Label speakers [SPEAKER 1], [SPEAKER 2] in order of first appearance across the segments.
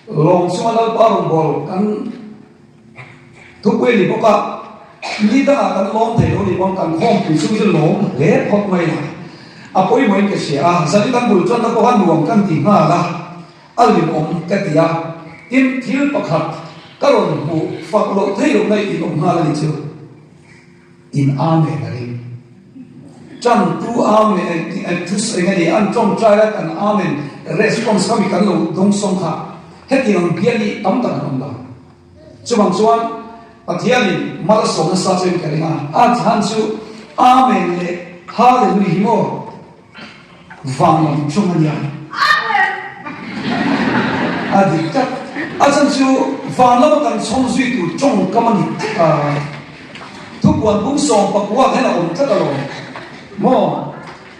[SPEAKER 1] Lawng chunga Lalpa rawngbâwl kan thupui a ni bawk a, ni dangah kan lawm thei lo ni pawn kan khawmpui chu hi lawm hle phawt mai la. A pawimawhin ka hria a, zan i kan bul chuan na pawh a nuam kan ti nghal a, a limawm ka ti a. Tin, thil pakhat ka rawn hmuh fak loh theih loh na in awm nghal a ni chu. In Amen a ring. Ṭan tu Amen thusawi nge ni an ṭawngṭai a kan Amen response kha mi kan lo dawngsawng kha hetiang ang bial hi tam tak an awm lo. Chuvang chuan Pathianin mal a sawm nasa chuan ka ring a, a chhan chu Amen leh Hallelujah hi maw Vang lam chung a nia. A dik tak. A chhan chu van lama kan chhawm zui tur tawngkam a ni tlat a. Thupuan bung sawm pakua hian a awm tlat alawm. Maw?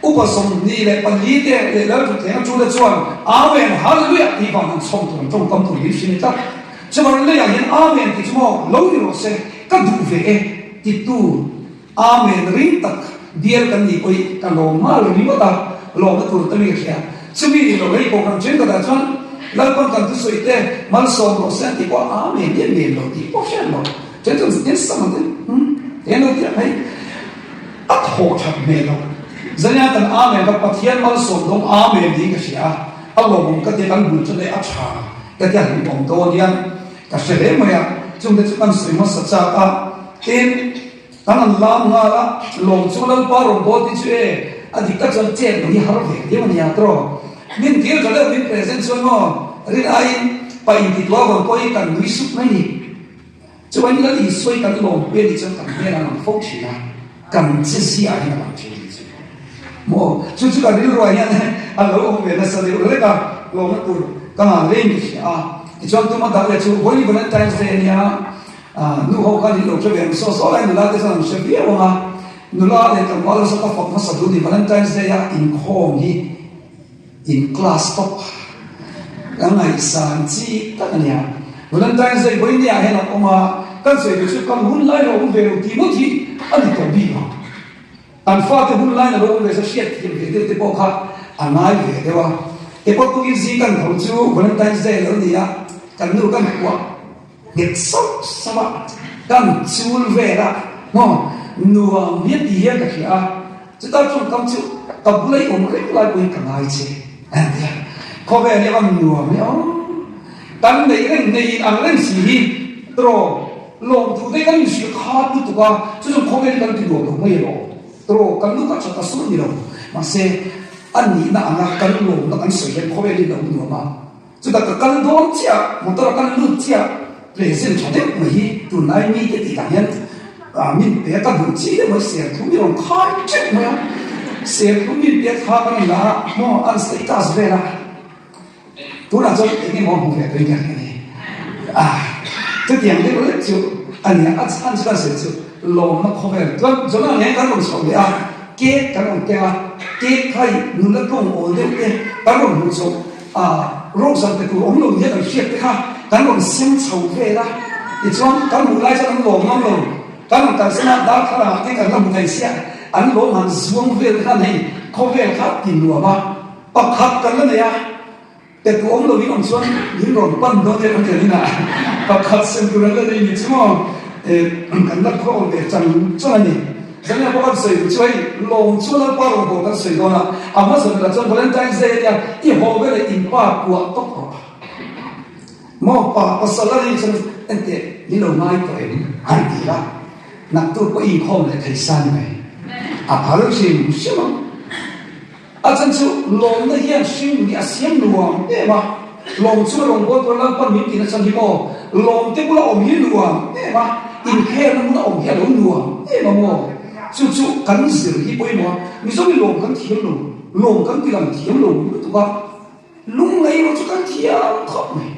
[SPEAKER 1] Upa 24 te leh Lalthuthleng a tute chuan Amen, Hallelujah tih vang an chhawm tur an tawngkam tur hi hrim tlat. Chuvangin leiah hian Amen tih chu maw lo ni rawh se, ka duh ve e titu Amen ring tak bial kan nih pawh hi ka lawm nghal ringawt a, lawmna tur te mi ka hria. Chumi ni lo hei pawh kan then khatah chuan Lalpan kan thusawi te malsawm rawh se an tih pawh Amen hi a nem lo tih pawh hriat lo. Then chuan tin sam an ti hmm he lo tih ang hei a thawh that hmel lo. Zania kan Amen kha Pathian malsawm dawng Amen tiin ka hria a, a lawmawm ka tia kan bul chu leh a tha ka tia hlimawm dawn hian ka hre hle mai a, chungte chu kan sawi hmasa chak a, tin Kan an lam nghal a, lawm chu Lalpa rawn bawl tih chu e, a dik tak chuan chet lo hi har ve diam a nia tawh. Min dil tha deuh min present chuan maw rin aiin pa inti tua vang pawh hi kan nui sup mai ni. Chuan Lal Isua hi kan lawmpui a nih chuan kan hmel a lang fo thin a, kan che ziah hian a lang thin a nih chu. Maw chu chu kan rilruah hian a lo awm ve nasa deuh lek a, lawmna tur ka ngah reng ka hria a. Tichuan tuma dah leh chu vawiin Valentine's Day a nia. Nu ho khan in lo hre ve ang saw saw lai nula te chuan an hre viau ang a, nula leh tlangval ho saw ka fak hmasa duh ni Valentine's Day a inkhawm hi in class tawp ka ngaihsan chi tak a nia. Valentine's Day vawiin ah hian a awm a, kan sawi ve chu kan hun lai lo awm ve lo tih ngawt hi a ni tawh bik ang. An fate hun lain a lo awm ve sa hriat thiam ve deuh te pawh kha a ngai ve deuh a. Kei pawh tukin zing kan tho chu Valentine's Day a lo ni a, kan nu kan kuah. Nghet sauh sauh a, kan chul vel a, maw nuam hi a ti hian ka hria a, chutah tawngkam chu ka bula i awm reng lai pawhin ka ngai che a ti a, khawvel hi a van nuam e aw, kan neih reng nei in ang reng si hi tawh lawmthu te kan inhrilh khat lutuk a, chu chu khawvel hi kan ti nuam lo mai emaw tawh kan lu ka tha ta sur ni lo, mahse a nihna anga kan lawmna kan sawi hian khawvel hi a lo nuam a. Chutah ka kal dawn chiah, motor a kal lut chiah, present tha deuh mai hi tunlai mite tih tah hian min pe a, ka duh chi deuh mai, serthlum hi rawn khai teuh mai a, serthlum min pe a thla kan rawn la a, maw an status vel a, tunah chuan eng emaw hmu ve tawhin ka hria a ni. Ah, chutiang deuh lek chu a ni a, a chhan chu kan sawi chu lawmna khawvel chuan Jonah nen kan rawn chhoh leh a, cake kan rawn keng a, cake kha i nula tawng awl deuh te kan rawn hmuh chhoh. A rawhzan pe tur awm lo nia kan hriat te kha kan rawn sem chho vel a, tichuan kan hmuh lai chuan an lawm ngam lo, kan rawn kalsan a darthlalang ah te kan la hmu thei sia, an lawm han zuang vel te khan hei khawvel kha ti nuam a, pakhat kan la nei a, pe tur awm lo in awm chuan min rawn pan dawn nia kan ti a inah pakhat sem tur an la nei ni chu maw kan la khawm ve chang chang a ni. Zania pawh kan sawi duh chu hei lawm chu Lalpa rawngbâwl kan sawi dawn a, a hmasa berah chuan Valentine's Day ania i haw veleh in pa kuah tawp rawh a. Maw pa pasal a nih chuan enteh ni lo ngai tawh em han ti la, naktuk pawh i inkhawm leh thei sa ni mai. A phal hrim hrim ang. A chan chu lawmna hian hring hi a siam nuam em a, lawm chu rawngbâwl tura Lalpan min tihna chhan hi maw, lawmte bula awm hi nuam em a, inkhelna hmuna awm hi a lo nuam em a maw? Chu chu kan zir hi pawimawh a, Mizo hi lawm kan thiam lo, lawm kan ti lang thiam lo lutuk a, lungngaih erawh chu kan thiam khawp mai.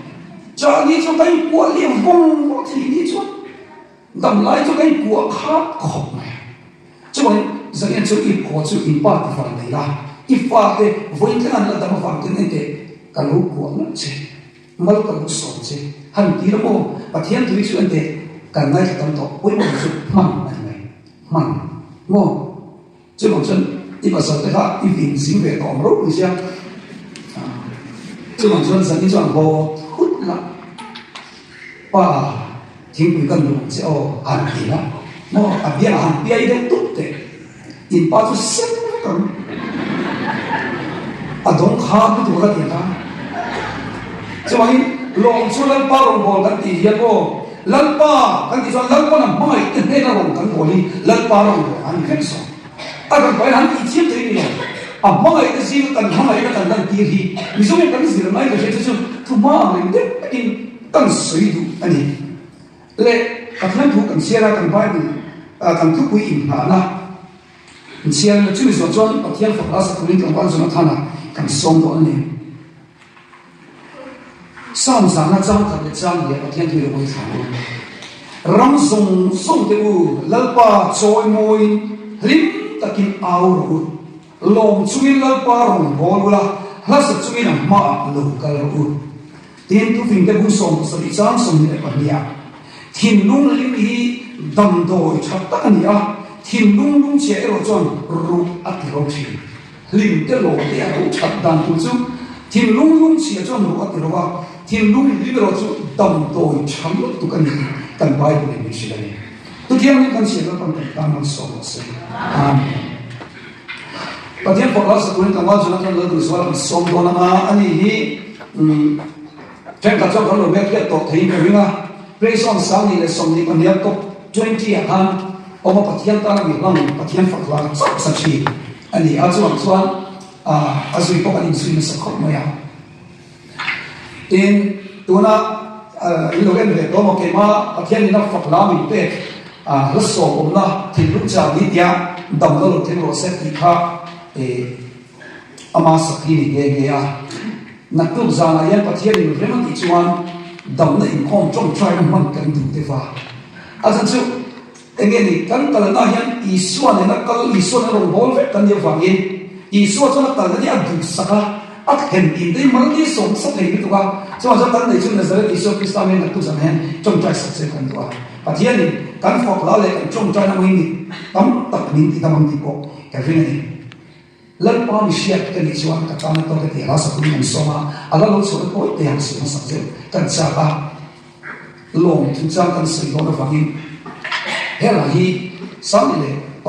[SPEAKER 1] Chahni chu kan inkuah liam vawng vawng thei ni chuan damlai chu kan inkuah khat khawp mai a. Chuan Zanian chu i phaw chu in pa ti vang nei la, i fate vawi thleng an la dam avang ten engteh ka lo kuah ngawt che, mal ka lo sawm che, han ti la maw? Pathian tui chu engteh kan ngaithla tam tawh, pawimawh chu hman a ni mai, hman maw? Chuvang chuan i pasal te kha i vin zing ve tawh ang ropui sia. Chuvang chuan Zani chuan haw thut la. la, Pa, thingpui kan duh ang che aw, han ti la, maw a biangah han piai deuh tup teh, in pa chu sen vek ang, a dawng khan lutuk a ka ti a. Chuvangin lawm chu Lalpa rawngbâwl kan tih hian aw, Lalpa kan tih chuan Lalpa'n a hmangaih te hnena rawn kan bawl hi Lalpa rawngbâwl a ni vek zawk. A kan pahin han tih chiam thei ni lo. A hmangaih te zinga kan hmangaihna kan lantir hi Mizo hian kan zir ngai ka hria chu chu thuhma ang reng deuh takin kan sawi duh a ni. Le Pathian thu kan chhiar a, kan Bible kan thupui inngahna kan chhiar a, chumi zawh chuan Pathian fak la sak turin tlangval Jonathana kan sawm dawn a ni. Psalm zana chang khat leh chang leh Pathian thu i lo ngaithla ang u. Ram zawng zawng te u, Lalpa chawi mawiin hlim takin au rawh u. Lawm chungin Lalpa rawn bawl ula, hla sa chungin a hmaah lo kal rawh u. Tin, Thufingte bung 77 chang 22 ah, Thinlung hlim hi damdawi tha tak a ni a, thinlung lungchhia erawh chuan ruh a ti ro thin. Hlim te lawm te a lo that dan tur chu thinlung lungchhia chuan ruh a ti lo a, thinlung hlim erawh chu damdawi tha lutuk a ni tih kan Bible in min hrilh a ni. Chutiangin kan chhiat Lalpan kan tan malsawm rawh se. Amen. Pathian fak lalsa turin tlangval Jonathan Lalduhzuala kan sawm dawn anga a ni hi thenkhat chuan kan lo mek hriat tawh theiin ka ring a, Praise On 1022 top 20 ah khan Awma Pathian tana mi hlang Pathian fak hla chauh sa thin a ni a, chuvang chuan a zui pawh kan inzui nasa khawp mai a. Tin, tuna in lo en ve tawh maw keimah Pathian ina fak hla min pek hla sawm awmna thinlung chau ni tia damna lo thleng rawh se tih kha ama sak hi ni nghe nghe a. Naktuk zanah hian Pathian in rem a tih chuan damna inkhawm tawngtaina hman kan duh te va. A chhan chu Enge ni, kan kalna hian Isua nena kal, Isua nena rawn bawl vek kan nih avangin Isua chuan a kalna hi a duhsak a, a thlen tin te hi mal ni sawm nasa thei lutuk a. Chuvang chuan kan neih chu Nazareth Isua Krista hming naktuk zan hian tawngtai sak che kan duh a. Pathianin kan fak la leh kan tawngtaina hmangin ni tam tak min ti dam ang tih pawh ka ring a ni. Lalpa mi hriat ka nih chuan ka tan a tawk e tih hla sakin kan sawm a, a la lo chhuah na tawi te han sawi hmasak zeuh kan chak a, lawm chungchang kan sawi dawn avangin helai hi 16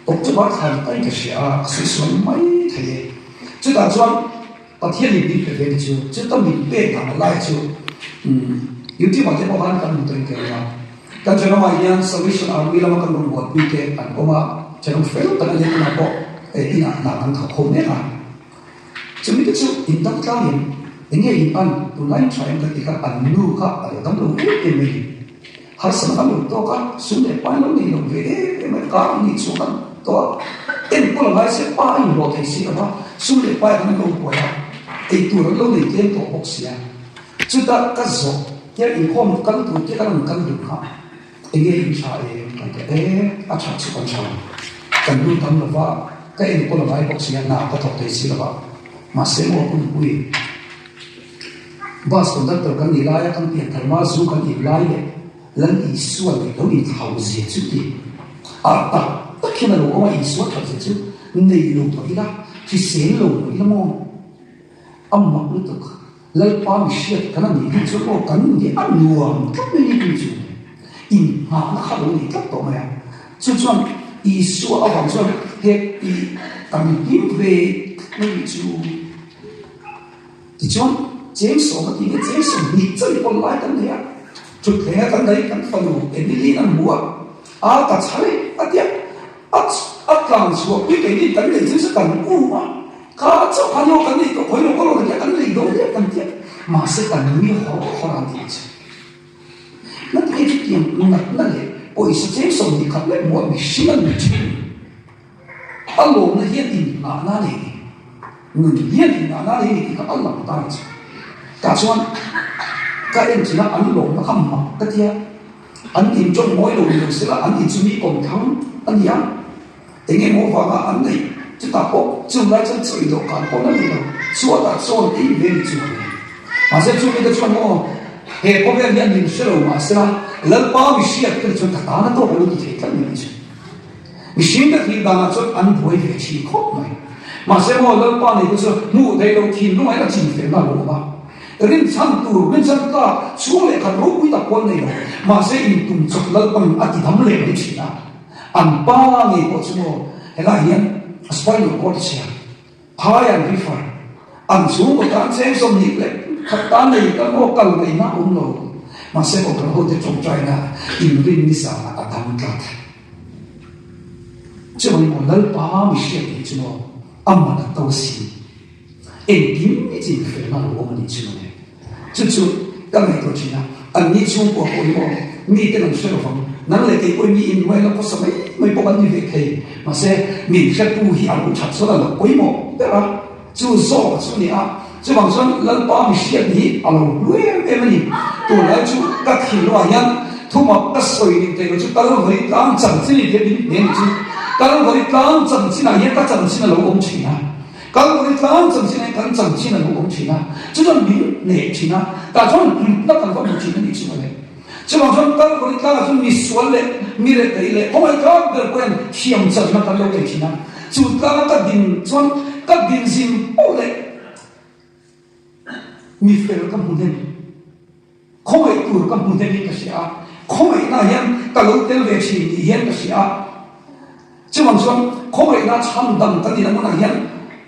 [SPEAKER 1] October thla ni takin ka hria a, a sawi sual mai thei e. Chutah chuan Pathian in min pe ve ni chu, chuta min pek dan a lai chu YouTube ah te pawh khan kan hmu tawhin ka ring a. Kan thenawmah hian Salvation Army lama kan rawn buatpui te an awm a, thenawm fel tak a nia tunah pawh inah hna kan thawk ho mek a. Chumi te chu in dam tlangin eng nge in an tunlai tha em kan ti kha an nu kha a lo dam lo em em mai ni. Harsatna kan lo tawk a, sum leh pai lo nei lo ve em em mai, kar an nih chhuak an tawh a, enkawl a ngai se pa a inhlawh thei si lo va, sum leh pai kan lo buai a, eitur an lo nei tlem tawh bawk si a. Chutah ka zawh hian inkhawm kal tur te kan rawn kal duh kha, enge in tha em kan ti a, e a tha chu kan tha lo, kan lu tam lo va, ka enkawl a ngai bawk si a, hna ka thawk thei si lo va, mahse maw hunpui. Bus conductor kan nih laia kan pian tharma zu kan in lai leh Lal Isua leh lo inthau zia chu ti a tak tak hian a lo awm a, Isua that zia chu nei lo mah ila, hrisel lo mah ila maw? A mak lutuk, Lalpa mi hriat kan a nih hi chu aw kan ni a nuam tlat mai ni tih chu inngahna kha lo nei tlat tawh mai a. Chu chuan Isua avang chuan happy kan hlim ve tlat mai nih chu. Tichuan, cheng sawm a tih nge cheng 20 chauh pawn lai kan nei a, thutthleng a kan daih kan fanu Emily-in a hmu a, a ka chhar e a ti a, a a tlan chhuah pui keini kan nei chu chu kan um a, kha chauh khan aw kan nei tawh khawi lo ka rawn a ti a, kan lei dawn hle kan ti a, mahse kan nui hawr hawr a ti ang che. Nati nge chutiang natna leh pawisa cheng 20 khat leh hmuh a mihring a nui thin. A lawmna hian inngahna a nei ni. Nun hian inngahna a nei ni tih kha a lang ta ni chu. Tah chuan ka en chin a, an lawmna kha mak ka tia. An in tawng mawi lo ni lo sela, an in chu mi kawm thang a ni a. Eng emaw vanga an neih chutah pawh chung lai chuan chawi dawhkan pawh la nei lo. Chhuatah chawn ei ve ni chu a ni. Mahse chu mite chuan maw he khawvel hian min hre lo mahsela Lalpa mi hriat ka ni chuan ka tan a tawk lo ti thei tlat ni chu. Mihring ka thih danah chuan an buai ve thin khawp mai. Mahse maw Lalpa nei te chu hmuh theih loh thinlung ah hian a chin felna a lo awm a. Rinchhan tur, rinchhan tlak chhung leh khat ropui tak pawh an nei lo. Mahse intum chawp Lalpan a ti dam leh mai thin a. An pa ngei pawh chu maw helaiah hian a spinal cord a chhia. Phai an refer. An chhungkaw tan cheng 20 leh khat tan nei ka maw kal ngaihna a awm lo. Mahse Kohhran hote tawngtaina inrin ni zanah a dam tlat. Chuvangin maw Lalpa mi hriat hi chu maw a man a to si. Engkim hi chin felna lo awm a nih chu mawle. Chu chu ka ngaihtuah thin a, an ni chhungkua pawh hi maw miten an hre lovang, nang leh kei pawhin mi inhnuai la khawsa mai mai pawh kan ni ve thei. Mahse min hretu hi a lo that chuan a lo pawimawh ber a, chu zawk a chu a ni a. Chuvang chuan Lalpa mi hriat hi a lo hlu em em a ni. Tunlai chu ka thinlungah hian thumak ka sawi ning thei lo chu Kalvari tlang chanchin i tih min hne ni chu. Kalvari tlang chanchinah hian ka chanchin a lo awm thin a. Kalvari tlang chanchin ah hian kan chanchin a lo awm thin a, chu chuan min hneh thin a, tah chuan hlutna kan va hmu thin a nih chu mawle. Chuvang chuan Kalvari tlangah chuan misual leh mi rethei leh khawngaih tlak ber pawh hian thiam channa kan lo nei thin a, chu tlanga ka din chuan ka din zin poh leh mi fel ka hmu hnem. Khawngaih tur ka hmu hnem in ka hria a, khawngaihna hian ka lo tel ve thin tih hian ka hria a. Chuvang chuan khawngaihna chhan dang ka nihna hmunah hian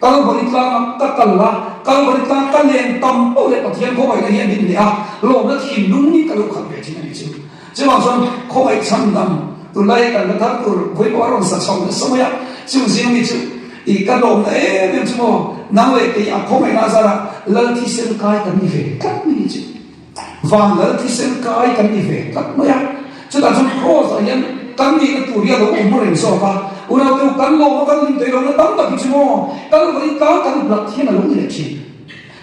[SPEAKER 1] Kalvari tlanga ka kal a, Kalvari tlang ka len tam poh leh Pathian khawngaihna hian min hneh a, lawmna thinlung hi ka lo khat ve thin a nih chu. Chuvang chuan khawngaih chhan dang tunlai kan la thar tur vawi pawh a rawn sa chho nasa mai a, chung zing mi chu i ka lawmna em em chu maw, nang leh kei a khawngaihna azarah Lal thisen kai kan ni ve tlat mai ni chu. Van lal thisen kai kan ni ve tlat mai a, chutah chuan Kraws ah hian kan nihna tur hi a lo awm reng zawk a, unau te u kan lawm a kan hlim thei lohna tam tak hi chu maw Kalvari tlang kan hlat hian a lo ni leh thin.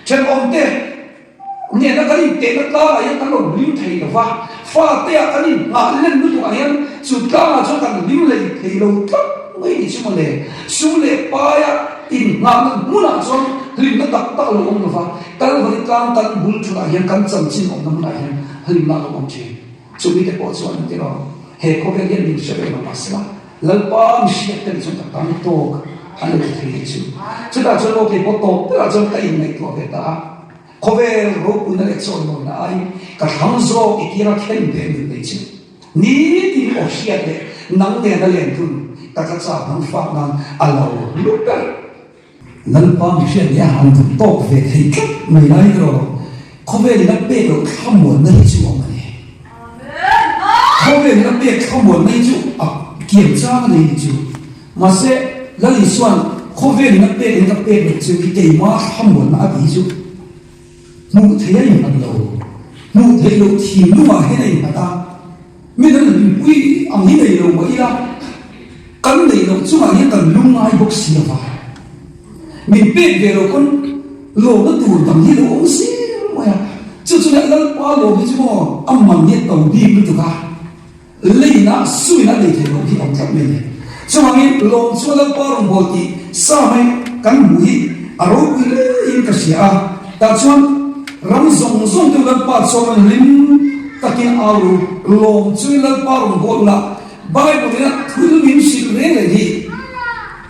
[SPEAKER 1] Thenawm te nena kan intehna tlangah hian kan lo hlim thei lo va, fate ah kan inngah len lutuk ah hian chu tlangah chuan kan hlim lei thei lo tlat mai ni chu mawle. Sum leh paia inngahna hmunah chuan hlimna tak tak a lo awm lo va. Kalvari tlang kan bul thutah hian kan chanchin awmna hmunah hian hlimna a lo awm thin. Chumi te pawh chuan an ti lo, he khawvel hian min hre ve lo mah sela, Lalpa mi hriat te nih chuan ka tan tawk an lo ti thei hi chu. Chutah chuan aw kei pawh tawp berah chuan ka inngaihtuah ve ta a, khawvel ropuina leh chawimawina aiin ka thlang zawk i tira khen ve nun nei chu nitin aw hriat leh nang nena len thun ka tla chak nang fak nan a lo hlu ber. Lalpa mi hriat leh a han duh tawk ve thei tlat mai lai erawh khawvelin a pek loh thlamuanna hi chu a awm a ni. Khawvelin a pek thlamuanna hi chu a kiam chang a nei ni chu. Mahse, Lal Isua'n khawvelin a pek in ka pek loh chu hi keima thlamuanna a tih hi chu hmuh theih a innghat lo. Hmuh theih loh thinlungah hian a innghat a. Mi dang rinpui ang hi nei lo mah ila, kan neih loh chungah hian kan lung ngai bawk si lova, min pek ve loh pawn lawmna tur dang hi lo awm zel mai a, chu chu leh Lalpa lawm hi chu maw a man hi a to bik lutuk a, leina suina nei thei loh hi a awm tlat mai a ni. Chuvangin lawm chu Lalpa rawngbâwl tih sa mai kan hmuh hi a ropui hlein ka hria a, tah chuan ram zawng zawng te Lalpa chuan an hlim takin au ru, lawm chuin Lalpa rawngbâwl ula, Bible ina thil min hrilh reng reng hi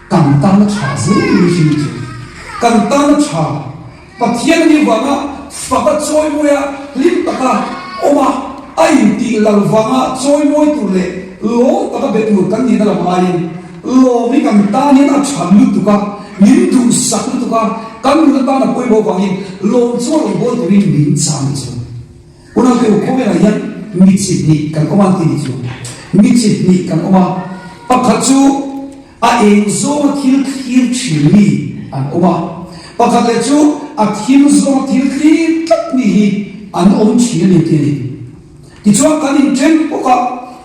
[SPEAKER 1] kan tana tha zel min hrilh chu kan tana tha. Pathian ni vanga faka chawimawi a hlim taka awm a, a intih lal vanga chawimawi tur leh lawm taka be tur kan nihna lam aiin lawm hi kan tan hian a tha lutuk a, min duhsak lutuk a, kan nun atan a pawimawh vangin lawm chu a rawn bawl turin min chang ni chu. Unau te u, khawvelah hian mi chi hnih kan awm a an ti ni chu. Mi chi hnih kan awm a, pakhat chu A eng zawnga thil thlir thin mi an awm a, pakhat leh chu a thil zawnga thil thlir tlat mi hi an awm thin a ni tih a ni. Tichuan kan inṭhen bawk a,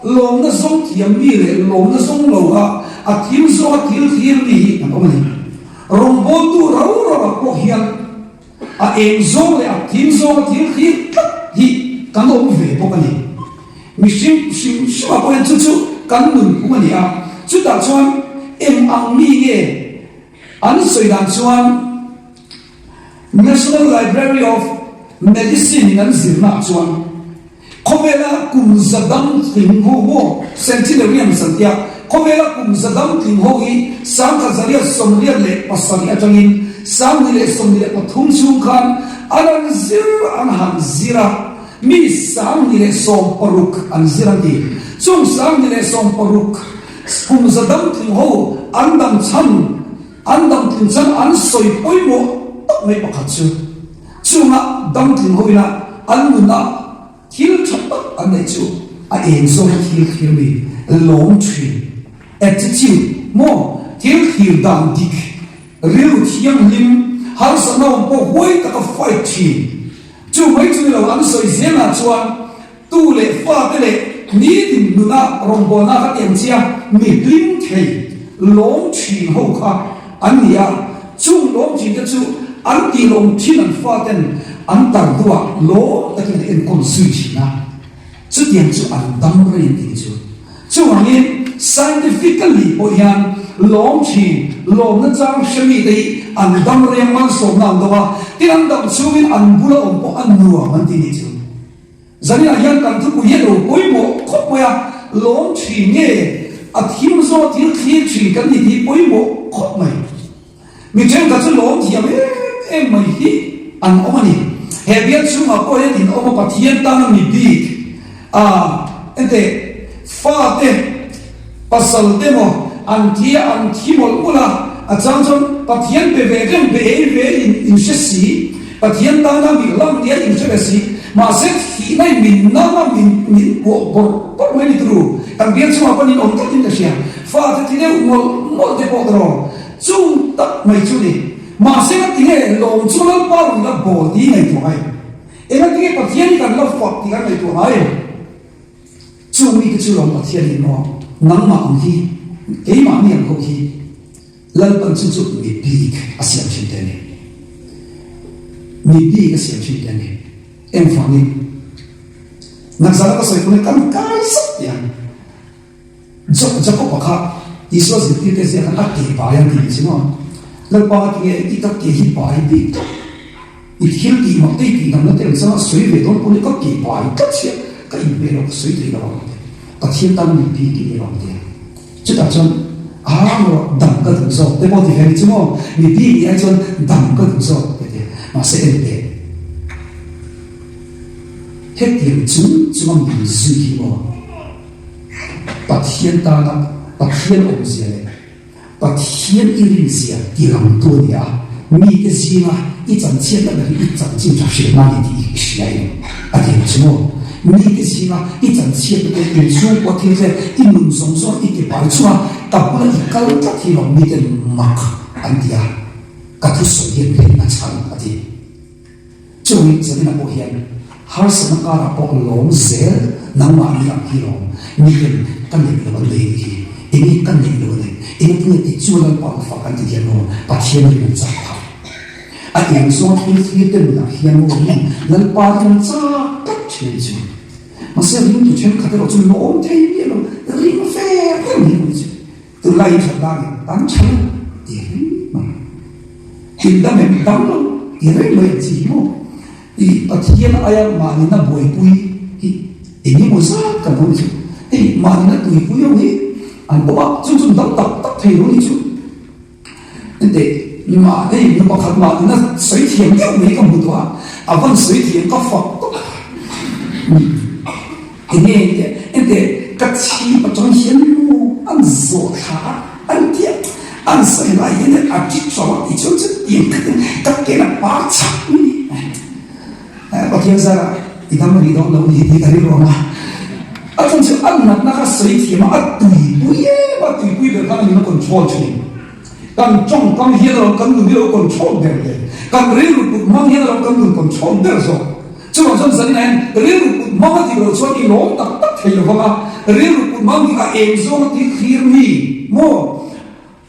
[SPEAKER 1] lawmna zawng thiam mi leh lawmna zawng lo kha a thil zawnga thil thlir mi hi an awm a ni. Rawngbawltu rau rauah pawh hian a eng zawng leh a thil zawnga thil thlir tlat hi kan awm ve bawk a ni. Mihring hrim hrima pawhin chu chu kan nunphung a ni a, chutah chuan eng ang mi nge an sawi dan chuan National Library of Medicine in an zirnaah chuan khawvela kum za dam tling ho maw centenarians an tia, khawvela kum za dam tling ho hi 1897 atangin. 2023 chhung khan an han zir an han zir a, mi 1016 an zir an ti. Chung 1016 kum za dam tling ho an dam chhan an dam tling chhan an sawi pawimawh tak mai pakhat chu chunga dam tling ho ina an nunah Thil tha tak an neih chu a eng zawk a thil thlir mi lawm thin, attitude, maw? Thil thlir dan dik, rilru thianghlim, harsatna awm pawh huai taka fight thin. Chu mai chu ni lo, an sawi zelah chuan tu leh fate leh nitin nuna rawngbawlna kha tiang chia mi hlim thei, lawm thin ho kha an ni a. Chung lawm thin te chu an tih lawm thin an faten an tar duah lawm takin an enkawl zui thin a, chutiang chu an dam reng tih chu. Chuvangin scientifically pawh hian lawm thin, lawmna chang hre mite hi an dam reng malsawmna an dawng a, tin an dam chhungin an bula awm pawh a nuam an ti nih chu. Zaninah hian kan thupui hi a lo pawimawh khawp mai a, lawm thin nge a thim zawk thil thlir thin kan ni tih pawimawh khawp mai. Mi thenkhat chu lawm thiam em em mai hi an awm a ni. He bial chhungah pawh hian in awm a, Pathian tana mi bik a enteh fate, pasal te maw an thi a, an thi mawlh mawlh a, a chang chuan Pathian pe ve reng pe ei ve in inhre si, Pathian tana mi lam nia inhre ve si, mahse thihna in min nang a, min min kuah bawrh bawrh mai ni turu, kan bial chungah pawn in awm tlat in ka hria, fate thi deuh mawlh mawlh te pawh tawh chung tak mai chu ni, mahse ka ti nge lawm chu Lalpa rawn la bawl tih ngaihtuah ngai, engatinge Pathian hi kan la fak tih kan ngaihtuah ngai em? Chu mite chu lawm Pathian in maw nangmah ang hi keimahni ang ho hi Lalpan chu chu mi bik a siam thin te a ni. Mi bik a siam thin te a ni. Engvangin? Nakzana ka sawi pawn kan kai zat tiang Jakob-a kha Isua zirtirte ziah khan a ke bai ang tih ni chu maw? Lalpa a ti nge i ka ke hi bai bik tlat. I thil tih mak te i tih damna te ang chuan a sawi ve dawn pawh ni ka ke bai tlat chhiah ka inhmeh loh ka sawi thei lo ang te. Pathian tan min bik i ni lo ang te. Chutah chuan a rawh dam ka duh zawk te pawh ti ve ni chu maw? Mi bik nih ai chuan dam ka duh zawk te ti. Mahse enteh. Hetiang chung chunga min zui hi maw? Pathian tana Pathian awmzia leh Pathian i rinzia ti langtu a ni a, mite zinga i chanchhiatna ber hi i chanchin tha hrilhna a ni tih i hria em? A ti ang chu maw? Mite zinga i chanchhiatna te, inchhungkua thil te, i nun zawng zawng i ti pai chunga ka bula i kal tlat hi lawm miten mak an ti a, ka thusawi hian rinna chhan a ti. Chumi Zarina pawh hian harsatna karah pawh lawm zel nangmahni ang hi lawm miten ka neih lo an nei nih hi, enge ka neih lo a nei, enge tinge tih chu Lalpa ka fak an ti hian maw Pathian rin an chak phah. A eng zawng thil thlir te nunah hian maw rin Lalpa rin an chak tlat thin a ni chu. Mahse ringtu thenkhat erawh chu lawm thei miah lo, ring ve reng hi an ni chu. Tunlai in that danin tam tha lo ti reng mai. Thil dam em dam lo ti reng mai ang chi hi maw? I Pathian aia mahnina buaipui hi eng emaw zat kan awm chu. Hei mahnina tuipui ho hi an awm a, chung chu dam tak tak thei lo ni chu. Enteh mah hei nu pakhat mahnina sawi thiam deuh mai ka hmu tawh a, a van sawi thiam ka fak tawp a. Enge teh enteh ka chhip atang hian maw an zawh thla a an tia an sawi lai hian a ṭi ṭo a tih chuan chu tiang khatin ka ken a par chak mai ni. Pathian zarah i dam rih dawn lo ni tih ka rilru ang a, a chhan chu a natna kha sawi thiam a, a tuipui em a, tuipui ber khan a nuna control thin. Kan tawngkam hian erawh kan nun hi a lo control ber le, kan rilru kut hmang hian erawh kan nun control ber zawk. Chuvang chuan zanin ah hian rilru kut hmang a tih loh chuan i lawm tak tak thei lo vang a, rilru kut hmang hi a eng zawng a tih thlir mi maw?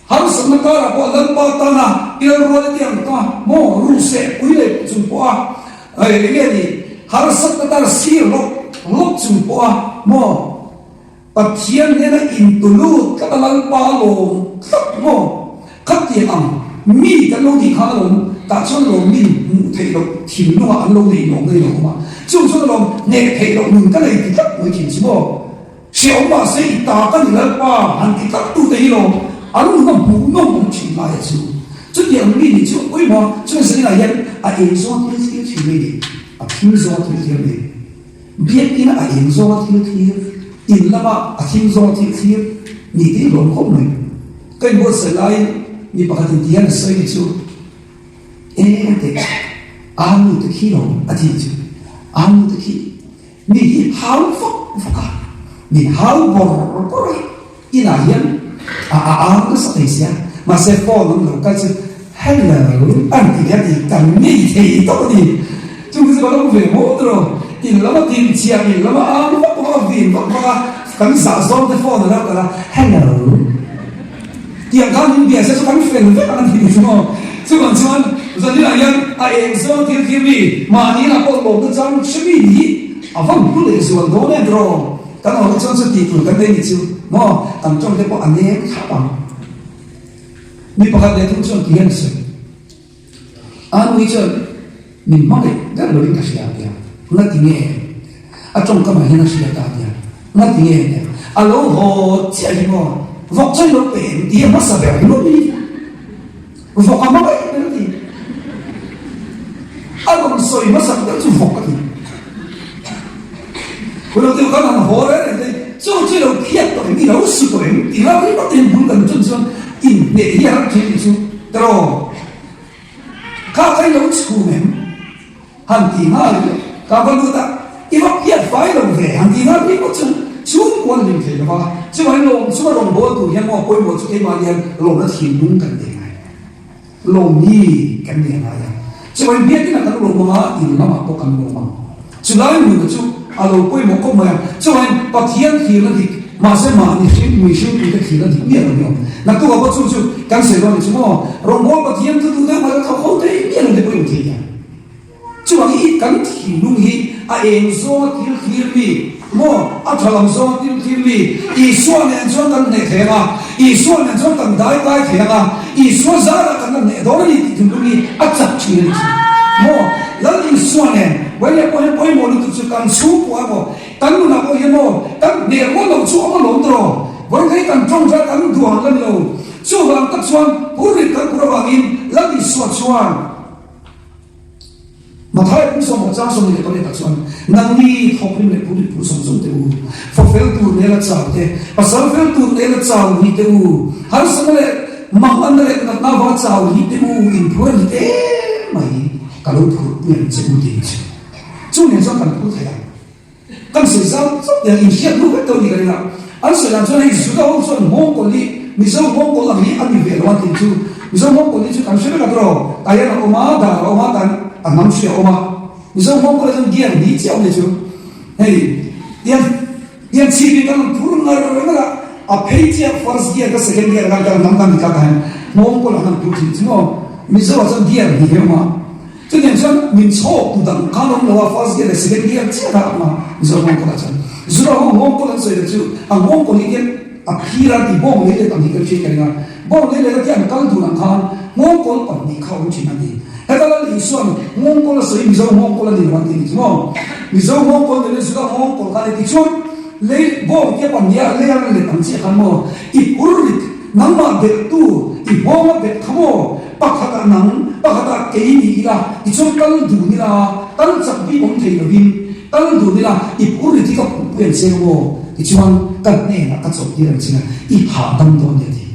[SPEAKER 1] Harsatna karah pawh Lalpa tana pial rual i ti ang ta maw? Ru seh pui leh chung pawh a eng nge ni? Harsatna tar sir lawk lawk chung pawh a maw? Pathian hnena intulut tlat a Lalpa lawm tlat maw? Khatiang ang mi kan lo nih kha alawm, tah chuan lawm min hmuh theih loh thinlungah an lo nei lawm nei lo awm a, chung chuan alawm hneh theih loh nun ka nei ti tlat mai thin chu maw? Hrehawm mahse i ta ka ni Lalpa han ti tlat tute hi lawm an nuna hmuhnawm awm thin lai a chu. Chutiang mi nih chu a pawimawh a, chuan zaninah hian a eng zawnga thil thlir thin mai ni, a thim zawnga thil thlir mai. Biakina a eng zawnga thil thlir, in lama a thim zawnga thil thlir nih te hi hlawm khawp mai. Ka inbuatsaih laiin mi pakhatin ti hian a sawi ni chu, Eng teh, aa nu te khi lo a ti chu, aa nu te khi mi hi hau vak vak a, min hau bawr bawr a, inah hian a a au nasa thei sia, mahse phone an lo kal chu hello an ti leh a ti, kan ngei thei tawh a ni, chung te chu ka lo ve maw tawh, in lama tin chhiah in lama au vak vak a, vin vak vak a, kan zah zawng te phone a lo kal a, hello. Tiang khan min bia se chu kan fel vek ang a ti chu maw. Chuvang chuan Zanina hian a eng zawng thil thil mi mahni lah pawh lawmna chang hre mi hi a va hmu leh zual dawn em tiraw. Kan awm chuan chu tih tur kan nei ni chu maw, kan tawng te pawh a nem thlap ang. Mi pakhat leh thung chuan ti hian a sawi. A nui chuan min hmangaih ber lovin ka hria a tia, ngati nge? A tawngkamah hian a hria ta a tia, ngati nge? A tia, a lo haw chiah hi maw, vawk chuan lo pe em tih a hmasa ber hi maw mi? Vawk a hmangaih ber a ti. A rawn sawi hmasak ber chu vawk a ti. Hun lo deuh khan han haw reng reng te, chu chu i lo phiat tawh em, i lo su tawh em tih ram ringawt in bul kan chun chuan inhneh hi a ram thin tih chu tiraw kha kha i lo chhum em han ti nghal ringawt ka va lut a, i va phiat fai lo ve han ti nghal ringawt chuan chhungkua an hlim thei lo va, chuvangin lawm chunga rawn bawl tur hian maw pawimawh chu keimahni hian lawmna thinlung kan nei ngai. Lawmni kan ni a ngai a, chuvangin biakina kan lawm ang a, in lamah pawh kan lawm ang. Chulai nuna chu a lo pawimawh khawp mai a, chuvangin Pathian thirna dik, mahse mahni hring mui hringtute thirna dik miah lo ni awm. Naktukah pawh chu chu kan sawi dawn ni chu maw, rawngbâwl Pathian thu duh deuh mai la thawk ho thei miah lo te pawh i awm thei hian. Chuvangin i kan thinlung hi a eng zawnga thil thlir mi maw, a tha lam zawnga thil thlir mi, Isua nen chuan kan hneh thei ang a, Isua nen chuan kan dai kai thei ang a, Isua zarah kan la hneh dawn a ni tih thinlung hi a chak thin a ni thin maw. Lal Isua nen Vawiin pawh hian pawimawh lutuk chu kan chhungkua emaw, kan nunah pawh hian maw, kan hneh rual loh chu a awm alawm tawh. Vawiin hi kan tawngtai kan duang la ni lo. Chuvang tak chuan phurrit kan phur avangin Lal Isua chuan, Mathai pum sawm chang 28 ah chuan, Nangni thawkrim leh purit pur zawng zawng te u, fa fel tur nela chau te, pasal fel tur nela chau hi te u, harsatna leh manganna leh natna avanga chau hi te u, in phur a ni te mai, ka lo phurpui ang che u tiin chu. Chu nen chuan kan phur thei ang. Kan sawi zau chauh te in hriat hnu vek tawh ni ka ring a, an sawi dan chuan hei Juda ho chuan nghawngkawl hi Mizo nghawngkawl ang hi a ni ve lo a tih chu Mizo nghawngkawl hi chu kan hre vek a tiraw Taian a awm a, dar a awm a, tan a hnam hri a awm a, Mizo nghawngkawl ah chuan gear hnih chiah a awm ni chu hei tiang tiang chhip hi kan rawn phur ngar ngar a, a phei chiah first gear ka second gear khan kan hnam kan ni kha ka hian nghawngkawl ah khan phur thin chu maw Mizo ah chuan gear hnih hi a awm a. Chutiang chuan min chhawk tu dang khan awm lo a, first gear leh second gear chiah kha a awm a, Mizo nghawngkawl ah chuan. Zura ho nghawngkawl an sawi leh chu a nghawngkawl hi hian a phir a ti bawng lei let ang hi kan hriat ka ring a, bawng lei let a tia an kal dun ang khan nghawngkawl pahnih kha a awm thin a ni. Heta Lal Isua'n nghawngkawl a sawi Mizo nghawngkawl a ni lo an ti ni chu maw? Mizo nghawngkawl ni lo Zura nghawngkawl kha a ni ti chuan lei bawng tia pahnih a lei a let ang chiah khan maw i phur rit nangmah belhtu i nghawng a belh kha maw? Pakhatah nang, pakhatah kei ni ila, tichuan kal dun ila, kal chak bik awm thei lovin kal dun ila, i phur rit hi ka phurpui ang che maw? Tichuan ka hnenah ka chawlh tir ang che a, i hahdam dawn nia ti.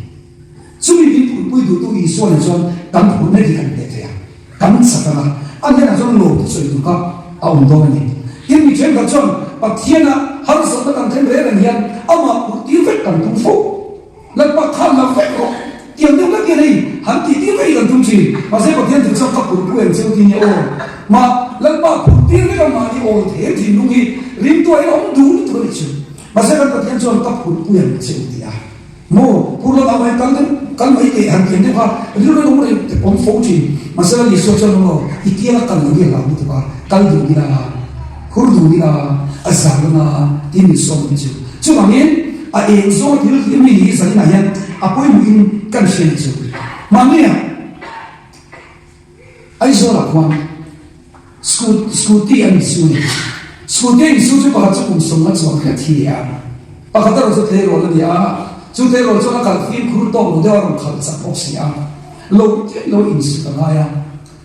[SPEAKER 1] Chumi min phurpui duhtu Isua nen chuan kan phurna hi kan hneh thei a, kan chak ang a, a hnenah chuan lawm te sawi tur kha a awm dawn a ni. Tin, mi thenkhat chuan Pathiana harsatna kan thlen reng reng hian amah phurhtir vek kan tum fo. Lalpa khan la vek rawh. Tiang deuh vek hian hei han tih tir vek hi kan tum thin. Mahse Pathian thu chuan ka phurh em cheu ti nia aw. Mah Lalpa phurh tir vek a mahni awl them thinlung hi ringtuah hian a awm duh lutuk a nih chu. Mahse kan Pathian chuan ka phurh pui ang cheu ti a. Maw phurh lo dang mai kal deuh kal mai teh han tiang deuh kha rilru in awm reng awm fo thin. Mahse Lal Isua chuan maw i tianga kal lo hi a hlau lutuk a, kal duh nila, phur duh nila, a zar lana tin min sawm ang chu. Chuvangin a eng zawnga thil hi mi hi zaninah hian a pawimawhin kan hria ni chu. Mahnia Aizawlah khuan scooty an insu a ni. Scooty a insu chu pakhat chu kum sawmna chuang hret hi a ni a. Pakhat erawh chu tleirawl a ni a, chu tleirawl chuan a kal fimkhur tawk lo deuh a rawn khalh chak bawk si a. Lo chiah lo insut a ngai a,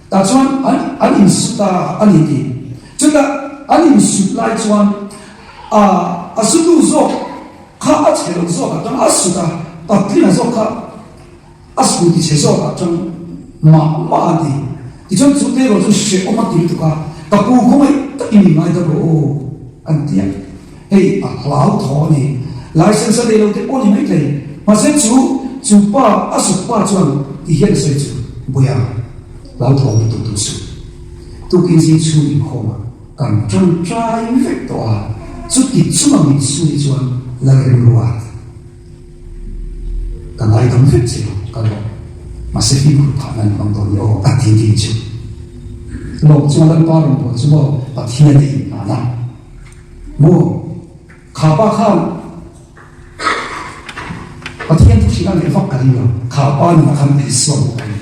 [SPEAKER 1] tah chuan an an insut a a ni tih. Chutah an insut lai chuan a a sutu zawk kha a chhe lo zawk atang a sut a, patlinga zawk kha a scooty chhe zawk atang mah mah a ti. Tichuan chu te erawh chu hrehawm a ti lutuk a, ka pu khawngaih takin i ngaidam rawh aw an ti a. Hei a hlauhthaw a ni. License a nei lo te pawh a ni maithei. Mahse chu chu pa a suk pa chuan ti hian a sawi chu, Buia, hlauhthaw lutuk duh suh. Tukin zing chhung inkhawm a kan tawngtai vek tawh a, chuti chunga min suni chuan Lalremruat ka ngaidam vek che lo, ka lawm. Mahse fimkhur phah nan hmang dawn ni aw a ti ding chu. Lawm chunga Lalpa rawn bual chu maw Pathian a inhman a. Maw? Kha pa khan Pathian thu hrilh a neih vak ka ring lo. Kha pa nunah khan Isua hmuh a ni.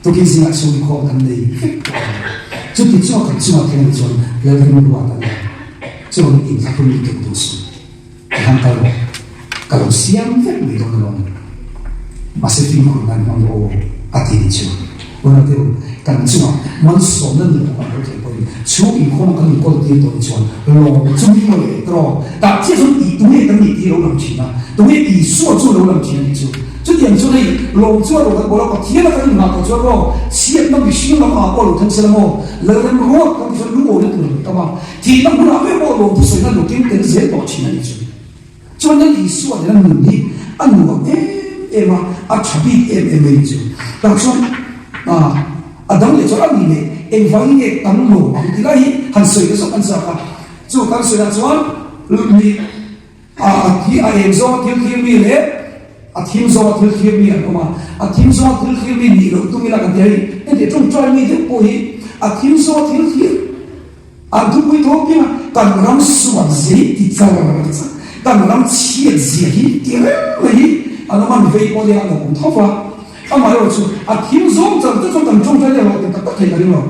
[SPEAKER 1] Tukin zingah chhungkhawm kan nei vek tawh a ni. Chuti chuan kan chungah khen ni chuan Lalrin ruat a nia. Chuan inthlahrun lutuk duh suh. Ka han kal rawh. Ka lo siam vek mai dawn alawm. Mahse fimkhur nan hmang rawh aw, a ti ni chu. Unau te u, kan chungah malsawmna ni pawh kan lo thei pawhin chhung inkhawma kan inkawl tir tawh ni chuan lawm chu min ngawi leh tawh. Tah chiah chuan tih tunge kan nih tih a lo lang thin a, tunge Isua chu a lo lang thin a nih chu. Chutiang chuan hei lawm chu a lo kan bawl a, Pathian a kan inngah tawh chuan maw chhiatna mihring lam ah pawh a lo thleng sela maw Lalrem ruat kan ti chuan lungawina tur a lo tam a, thihna hmunah vek pawh lawm thusawina lo keng tel zel tawh thin a nih chu. Chuan Lal Isua nena nun hi a nuam em em a, a tha bik em em mai ni chu. Tah chuan a dang leh chuan a ni leh engvangin nge kan lawm ang tih lai hi han sawi ta zawk kan chak a. Chu kan sawi ah chuan mi a thi a eng zawnga thil thlir mi leh a thim zawnga thil thlir mi an awm a. A thim zawnga thil thlir mi nih loh tum ila kan ti a hei heti tawngtai mi deuh pawh hi a thim zawnga thil thlir An thupui tho piang a, kan ram sual zia hi ti char char, kan ram chhiat zia hi ti reng mai hi an awm a, mi vei pawh nia an lo awm tho va. Amaherawh chu a thim zawng char te chuan kan tawngtai leh hlawh tak tak thei ka ring lo.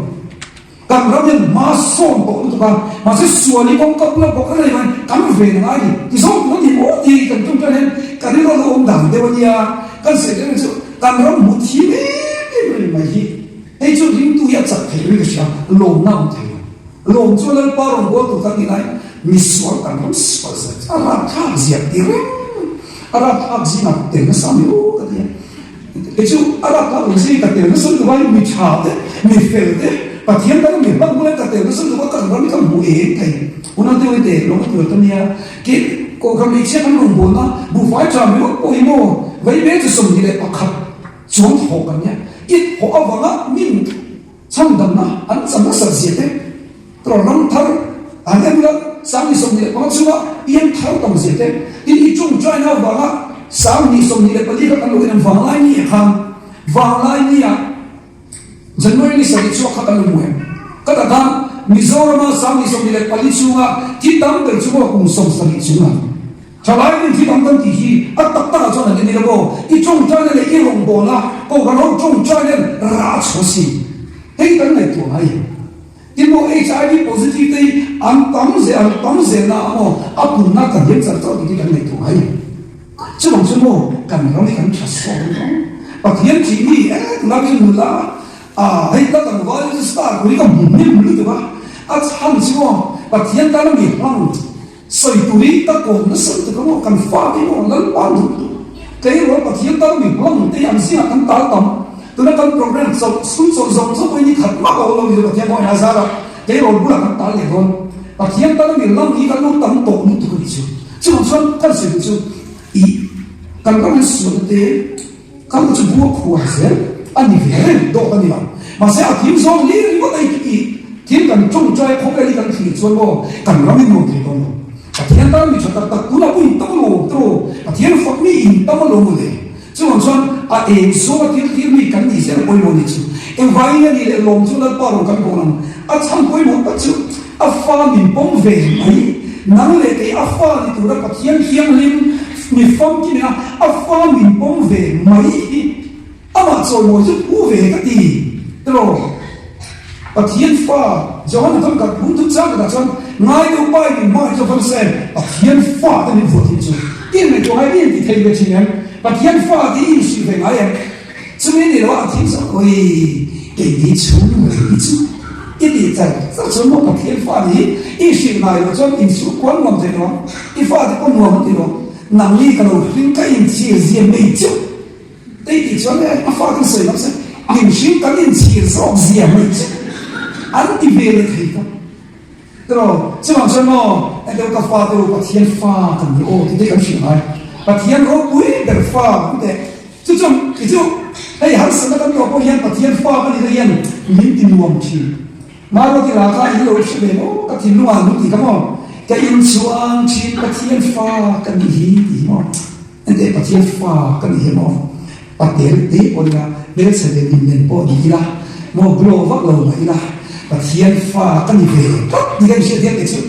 [SPEAKER 1] Kan ram hian hma sawn tawh lutuk a, mahse sual hi kawngka bula bawk reng mai kan ven a ngai ni. Ti zawng tur a ni maw tih kan tawngtai hian ka rilru a lo awm dan deuh a nia, kan sawi reng chu kan ram hmu thim em em reng mai hi. Hei chu ringtu hi a chak thei ring ka hria, lawmna a awm thei lo. Lawm chu Lalpa rawn bual tur kan nih lai, misual kan rawn sual zet a rapthlak ziah ti reng a rapthlak zingah tel nasa mi aw ka ti a. Kei chu a rapthlak lo zing ka tel nasa lutuk a, mi tha te, mi fel te, Pathian tana mi hman bula ka tel nasa lutuk a, kan ram hi ka hmu eng thei. Unau te ui te lawm a tur ta nia, ke kohhran hmeichhia kan rawn bualna buhfai tha mi ngawt pawh hi maw vei ve chu 21 Chuan thawh kan nia, i thawh avanga min chhandamna an chan nasat zia te, tawrh ram thar an en ula 25 chunga piang thar tam zia te, tin i tawngtaina avanga 24 kha kan lo en ang vanglai ni ah khan vanglai ni ah January ni sarih chhuak kha kan lo hmu em? Ka ta khan Mizorama 24 chunga thi tam ber chu maw kum 70 chunga Thalai rin thil ang kan tih hi a tak takah chuan an en ila maw? I tawngtaina leh i rawngbawlna kohhran ho tawngtaina hian rah a chhuah si. Hei kan ngaihtuah ngai em? Tin maw HIV positive te hi an tam zel an tam zelna ah maw a punna kan hiam char char tih hi kan ngaihtuah ngai em? Chuvang chu maw kan ram hi kan tha sawt ang ang. Pathian thih mi e tunlai chu nula a hei ka tlangval hi chu star tur hi ka hmu hnem lutuk a, a chhan chu maw Pathian tana mi hlang Sawi turi ka kawm nasa lutuk a maw, kan fate maw Lalpa duh duh tleirawl Pathian tan mi hmang te an zingah kan tal tam. Tuna kan program chawlh chhun chawlh zawng zawng pawhin ni khat mah ka awm lo ni Pathian pawhin a zar a, tleirawl bulah kan tal leh dawn. Pathian tan mi lam hi kan lo tam tawh lutuk a nih chu. Chuvang chuan kan sawi duh chu i kan ram hian sualna te kan chu bua khuar zel a ni ve reng dawt a ni lo. Mahse a thim zawng lir ringawt a i thil kan tawngtai khawvel hi kan thlir chuan maw kan ram hi nuam thei dawn lo. Pathian tan mi tha tak tak tunah pawh in tam alawm tawh Pathian fak mi in tam alawm mawle. Chuvang chuan a eng zawnga thil thlir mi kan nih zel pawimawh ni chu. Engvangin a nih leh lawm chu Lalpa rawn kan bawk ang. A chhan pawimawh tak chu a fa min pawm ve mai. Nang leh kei a fa ni tura Pathian thianghlim mi famkim ina a fa min pawm ve mai hi Amah chawimawi chu phu ve ka ti tiraw? Pathian fa Johana chuan kan phung thut chang takah chuan ngai deuh pai min hmangaih chu van sa em? Pathian fa te min vuah thin chu i ngaihtuah ngai i inti thei ve thin em? Pathian fa te i inhrilh ve ngai em? Chumi ni lo a thim zawk ui keini chhung rei hi chu i tih char char chuan maw Pathian fa ni hi i hrilh ngai loh chuan insuh kual nuam thei lo ang, i fate pawh nuam an ti lo, nangni ka lo hring ka inchhir zia mai chu te i tih chuan e a fate sawi lam se min hring kan inchhir zawk zia mai chu an ti ve leh thei ta. Tiraw, chuvang chuan maw engte ka fate u Pathian fa kan ni aw tih te kan hrilh ngai. Pathian ropui ber fa kan teh. Chu chuan kei chu hei harsatna kan tuah pawh hian Pathian fa ka nihna hian min ti nuam thin. Maruati la kha in lo hre ve maw ka thinlungah an ti kha maw ka inchhuang thin Pathian fa ka nih hi tih hi maw. Enteh Pathian fa ka ni hi maw? Patel te pawh ila, hmelchhe ve min nen pawh ni ila, maw glow vak lo mah ila, Pathian fa ka ni ve tlat ni ka inhriat hian kei chu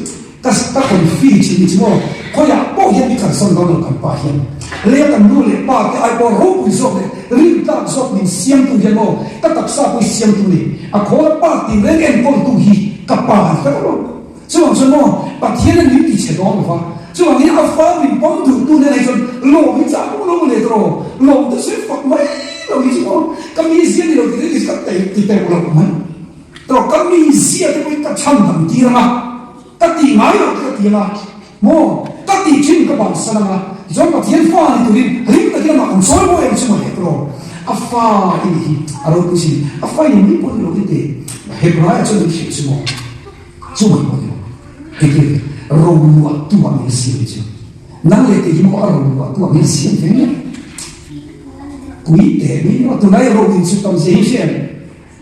[SPEAKER 1] ka ka confi thin ni chu maw? Khawiah pawh hian mi kalsan dawn lo kan pa hian lei a kan nu leh pa te ai pawh ropui zawk leh rintlak zawk min siamtu hian maw ka taksa pawh hi siamtu ni a khawla pa tinreng enkawltu hi ka pa a ni tlat lo. Chuvang chuan maw Pathian a min ti chhe dawn lova, chuvangin a fa min pawm duhtu nen ah hi chuan lawm hi chah pawh lo leh tawh, lawm te sawi fak mai lo hi chu maw ka mizia ni lo ti te ka ti teuh lo mai tawh, ka mizia te pawh hi ka chhan dang tir anga, ka tih ngai loh te ka ti anga maw ka tih thin ka bansan anga tichuan Pathian fa ni turin hlim takin amah kan sawi mawi ang chu maw leh tawh, a fa i nih hi a ropui sin, a fa i ni mai pawh ni lo hi teh Hebraiah chuan min hrilh chu maw. Chu mai pawh ni lo, heti romuah tu ah min siam chu. Nang leh kei hi maw a romuah tu ah min siam ve nia. Pui teh mai maw tunlai ro in chu tam zia hi hria em?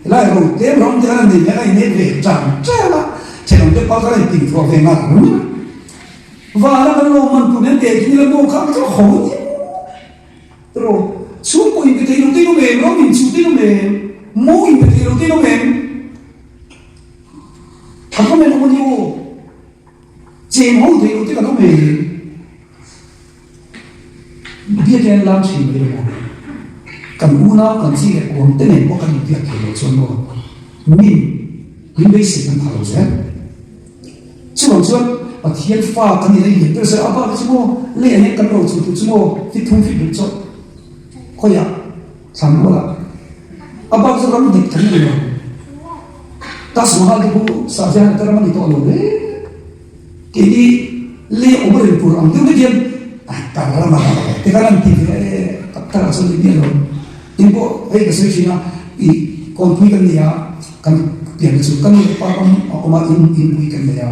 [SPEAKER 1] Helai ro tlem ram te khan an nei hian a inep ve tan tan a, thenawm te pal khan a inpingthuah ve ngar mai a. Vana kan lo man tur nen teh khi nila maw kha chu ho nia maw. Ro chhungkaw inpe thei lo te in awm em? Ram inchuh te in awm em? Mo inpe thei lo te in awm em? Kan awm em awm a ni aw. Cheng ho theih loh te kan awm em. Biak hian lam thin mai lo maw. Kan unau kan chi leh kuang te nen pawh kan inbiak thei lo chuan maw min min beisei kan pha lo zel. Chuvang chuan Pathian fa kan nih na lian ber zel a bak chu maw leh hian kan ro chu tur chu maw fit thum fit ruk chawh khawiah Thlan rual ah a bak chu ram dik kan nei lo. Taj Mahal te khu Shah Jahan te ram a ni tawh lo hle. Keini lei awm reng tur ang deuh vek hian ka ram a te khan an ti ve a e tak tak ah chuan ni miah lo. Tin pawh hei ka sawi thin a ih kawnpui kan nei a kan pian chu ka nu leh pa ram a awm a in inpui kan nei a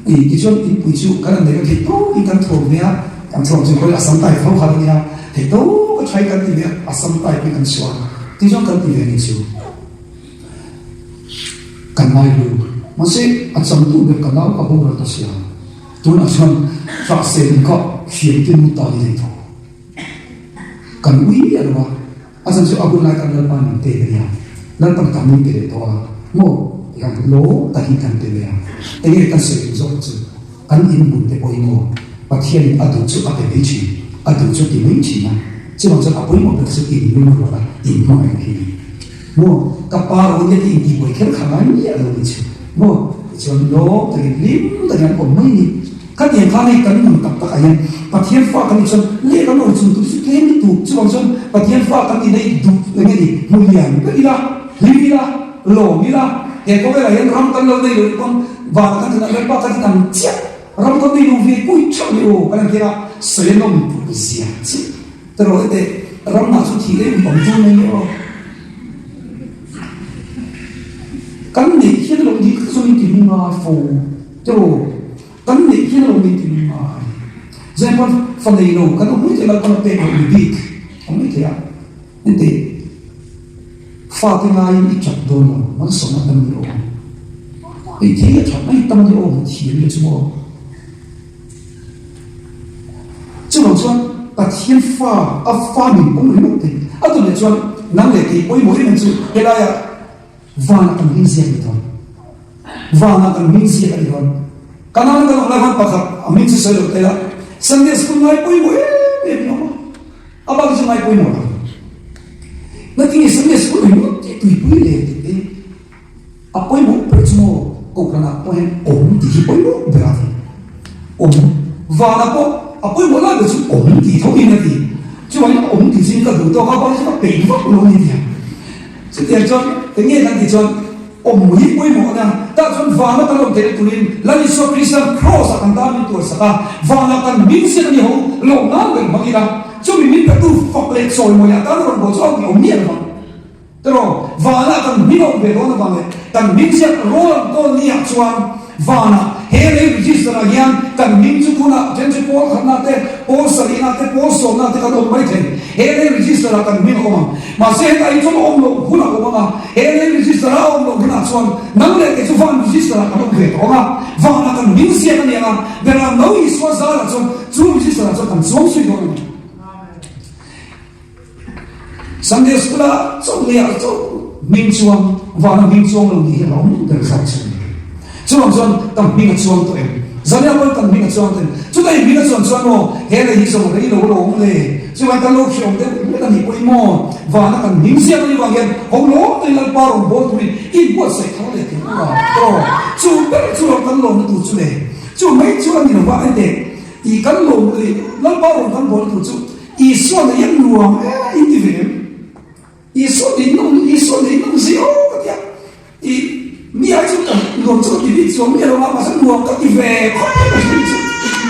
[SPEAKER 1] ih tichuan inpui chu kan han nei a theih tawk in kan thuam ve a kan thuam chu khawi Assam type tho khan a nia theih tawk a tha in kan ti ve a Assam type in kan chhuah a tichuan kan ti ve ni chu kan ngai lu mahse a changtu ber ka nau ka boral ta sia tunah chuan hrahseh in kha thiam te nu ta ni thei tho kan ui miah lo a. A chan chu a hun lai tan Lalpa min pek a nia, Lalpan ka min pe leh tawh a maw ti khan lawm takin kan pe mai a, enge kan sawi duh zawk chu kan inhmun te pawhin maw Pathianin a duh chu a pe mai thin, a duh chu a ti mai thin a, chuvang chuan a pawimawh ber chu inlungrual a inhmangaih hi a ni maw, ka pa ro nia tih intihbuai kher kha ngai miah lo ni chu maw, tichuan lawm takin hlim takin an awm mai a ni. Khatiang khan hei kan nun tak takah hian Pathian fa kan nih chuan leh kan awm chung tur chu tlem lutuk. Chuvang chuan Pathian fa kan nih na i duh eng nge ni hmu lian ber ila, hlim ila, lawm ila, he khawvelah hian ram kan lo nei lo pawn vana kan thlen ah Lalpa kan inang chiah, ram kan nei lo ve kui theuh ni aw kan han tia sawi a nawm tur zia chiah. Ka rawh teh ramah chu thih reng awm tur mai ni aw. Kan neih hian lo dik tak chuan min ti lungngai fo tiraw. Kan neih hian lo min ti lungngai. Zai pawn fa nei lo kan awm mai thei lo, kan pek loh mi bik awm mai thei a. Engti fate ngaiin i chat dawn lo, malsawmna tam ni aw. Ei thil a that mai tam ni aw, thiam le chu maw. Chuvang chuan Pathian fa a fa min pawm ringawt thei. A tun leh chuan nang leh kei pawimawh em em chu helaiah vanah kan hming ziak a ni dawn. Vanah kan hming ziak a ni dawn. Ka nana kan awm lai khan pakhat a hming chu sawi loh thei a, Sunday school ngai pawimawh em em in awm a, a bak chu ngai pawimawh lo. Ngatinge Sunday school ringawt tih tuipui leh tih te A pawimawh ber chu maw Kohhranah pawh hian awm tih hi pawimawh ber a ti. Awm vanah pawh a pawimawh lai ber chu awm tih tho in a ti. Chuvangin awm tih chu ka duh tawk a, bak chu ka peih vak lo a ni tia. Chutiang chuan eng nge kan tih chuan awm hi pawimawh a nia. Tah chuan vana kan awm theihna turin Lal Isua Krista'n Kraws ah kan tan min tuarsak a, vanah kan hming siat a ni ho lawm nan ber hmang ila, chumi min petu fak leh chawimawi ah tan rawn bawl chu a awm miah lo vang. Tiraw, vanah kan hming a awm ve dawn avang leh kan hming ziak rawl an kawl ni ah chuan vanah he lei register ah hian kan hming chu tunah then chu pawl khatna te, pawl sarihna te, pawl sawmna te kan awm mai thei. He lei register ah kan hming a awm ang. Mahse hetah hi chuan a awm loh hun a awm ang a, he lei register ah a awm loh hunah chuan nang leh kei chu van register ah kan awm ve tawh ang a, vanah kan hming ziak a ni ang a, berah no Isua zarah chuan chu register ah chuan kan chuang zui dawn a ni. Sunday School a chauh leh ah chauh hming chuang vana hming chuang lo nih hi a lo awm ber zawk chu a ni. Chuvang chuan ka hming a chuang tawh em? Zania pawn kan hming a chuang tawh em? Chutah i hming a chuan chuan maw he lei hi zawng rei lo a lo awm le? Chuvang kan lo hreawm deuh hlek a nih pawhin maw vana kan hming ziak a nih vang hian ho lawm tawhin Lalpa rawn bawl turin i buatsaih thar leh thei ula aw chu ber chu lo kan lawmna tur chu le chu mai chu a ni lo va enteh i kan lawm Lalpa rawn kan bawl tur chu Isua nei a nuam e in ti ve em? Isua nei nawm Isua nei nawm zio ka ti a, i mi ai chu ka nuam chu ka ti bik chuang miah lo a, mahse nuam ka ti ve khawp mai ka hria chu.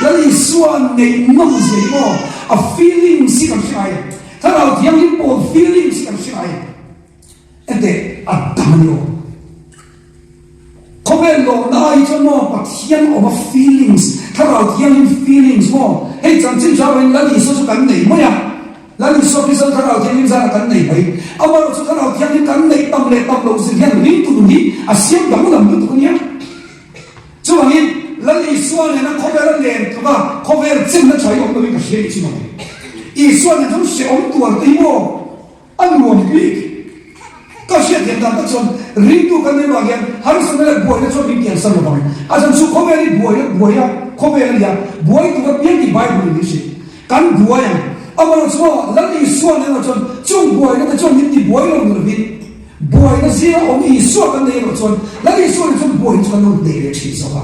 [SPEAKER 1] Lal Isua nei nawm zia hi maw a feelings hi kan hre ngai e, Thlarau Thianghlim pawl feelings hi kan hre ngai e. Enteh a dang a ni aw. Khawvel lawmna ai hi chuan maw Pathian awm a feelings, Thlarau Thianghlim feelings maw hei chanchin hra loin Lal Isua chu kan nei mai a, Lal Isua Krista chu Thlarau Thianghlim zanah kan nei mai. Amaherawh chu Thlarau Thianghlim kan neih tam leh tam loh zir hian ringtu nun hi a siam danglam lutuk a nia. Chuvangin Lal Isua nena khawvel a len tluk a, khawvel chenna tha hi awm loin ka hria ni chu mawle. Isua nen chuan hrehawm tuar te hi maw A nuam bik. Ka hriat thiam dan tak chuan ringtu kan nih vang hian harsatna leh buaina chuan min kiansan lo vang. A chhan chu khawvel hi buaina buai a, khawvel a nia, buai tura piang tih Bible in min hrilh. Kan buai ang. Amaherawhchu maw Lal Isua nen erawh chuan chung buaina te chuan min ti buai lo ni lovin buaina zinga awm Isua kan nei erawh chuan Lal Isua nen chuan buaina chu kan lo nei leh thin zawk a.